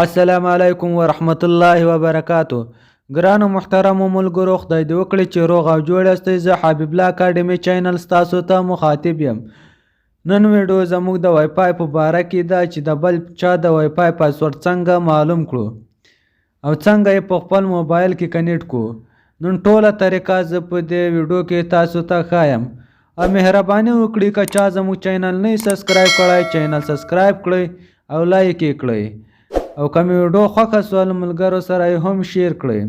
السلام علیکم ورحمت الله وبرکاتو. ګرانو محترمو ملګرو، خدای دې وکړي چې روغ او جوړ یاستئ. زه حبیب الله اکاډمي چینل ستاسو ته مخاطب یم. نن ویډیو زموږ د وای فای په باره کې ده چې د بل چا د وای فای پاسورډ څنګه معلوم کړو او څنګه یې په خپل موبایل کې کنیکټ کړو. نن ټوله طریقه زه په دې ویډیو کې تاسو ته ښایم، او مهرباني وکړئ که چا زموږ چینل نه سبسکرایب کړی، چینل سبسکرایب کړئ او لایک یې کړئ، او که مې ویډیو خوښه سول ملګرو سره یې هم شیر کړئ.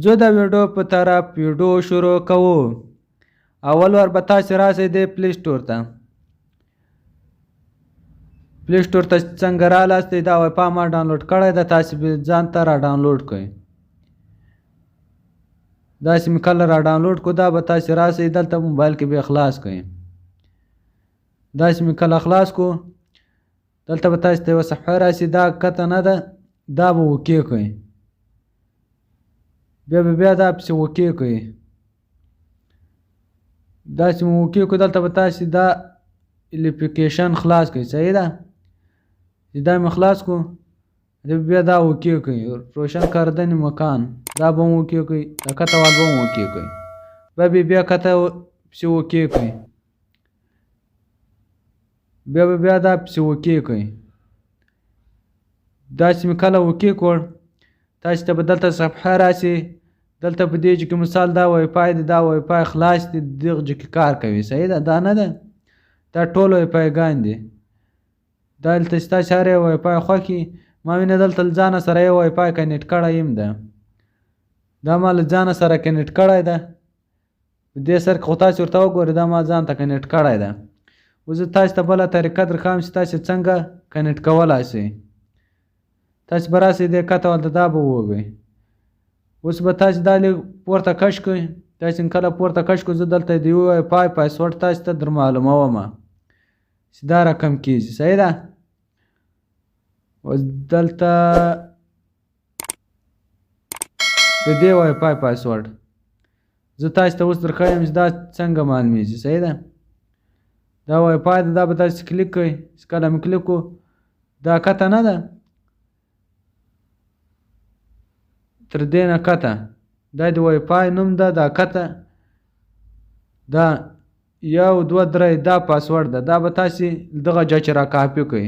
ځو د ویډیو په طرف، ویډیو شروع کوو. اول ور به تاسې راسئ د پلی سټور ته. پلی سټور ته څنګه رالاستئ؟ دا وای فای ما ډاونلوډ کړی ده، تاسې به ځان ته را ډاونلوډ کړئ. داسې مې کله را ډاونلوډ کړو، دا به تاسې راسئ دلته موبایل کې به خلاص کړئ. داسې مې کله خلاص کړو، دلته به تاسې ته یوه صفحه راسي. دا کته نه ده، دا به okay کړئ، بیا به بیا دا پسې okay کړئ. داسې مو okay کړو، دلته به تاسې دا اپلیکیشن خلاص کړئ. صحیح ده؟ چې دا مې خلاص کړو، بیا دا okay کړئ، روشن کردن مکان، دا به هم okay کړئ، دا کته وال به هم okay کړئ، بیا به بیا کته پسې okay کړئ، بیا به بیا دا پسې okay کړئ. داسې مې کله okay کړ، تاسې ته به دلته صفحه راسي. دلته په دې چې مثال دا وای فای دی، دا وای فای خلاص دی، دغه کې کار کوي. صحیح ده؟ دا نه ده، دا ټول وای فای ګان دي. دلته ستاسې هر یو وای فای خوښي. ما وینه دلته له ځانه سره یو وای فای کنیکټ کړی یم ده، دا ما له ځانه سره کنیکټ کړی ده. په دې سر کې خو تاسې ورته وګورئ، دا ما ځان ته کنیکټ کړی ده. اوس زه تاسې ته بله طریقه درښایم چې تاسې څنګه کنیکټ کولای شئ. تاسې به راسئ دې کته ورته، دا به وګورئ. اوس به تاسې دا لږ پورته کش کړئ. تاسې کله پورته کش کړو، زه دلته د یو وای فای پاسورډ تاسې ته در معلوموم چې دا رقم کېږي. صحیح ده؟ اوس دلته د دې وای فای پاسورډ زه تاسې ته اوس درښایم چې دا څنګه معلومیږي. صحیح ده؟ دا وای فای ده، دا به تاسې کلیک کړئ. چې کله مې کلیک کړو، دا کته نه ده، تر دې نه کته دا د وای فای نوم ده، دا کته دا 1 2 3 دا پاسورډ ده. دا به تاسې دغه ځای چې را کاپي کړئ.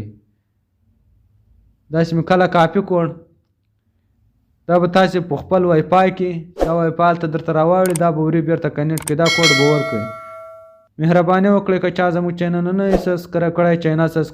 داسې مې کله کاپي کړ، دا به تاسې په خپل وای فای کې دا وای فای هلته درته راواړي، دا به ورې بیرته کنیکټ کړئ، دا کوډ به ورکړئ. مهرباني وکړئ که چا زموږ چینل نه سبسکرایب کړی، چینل سبسکرایب.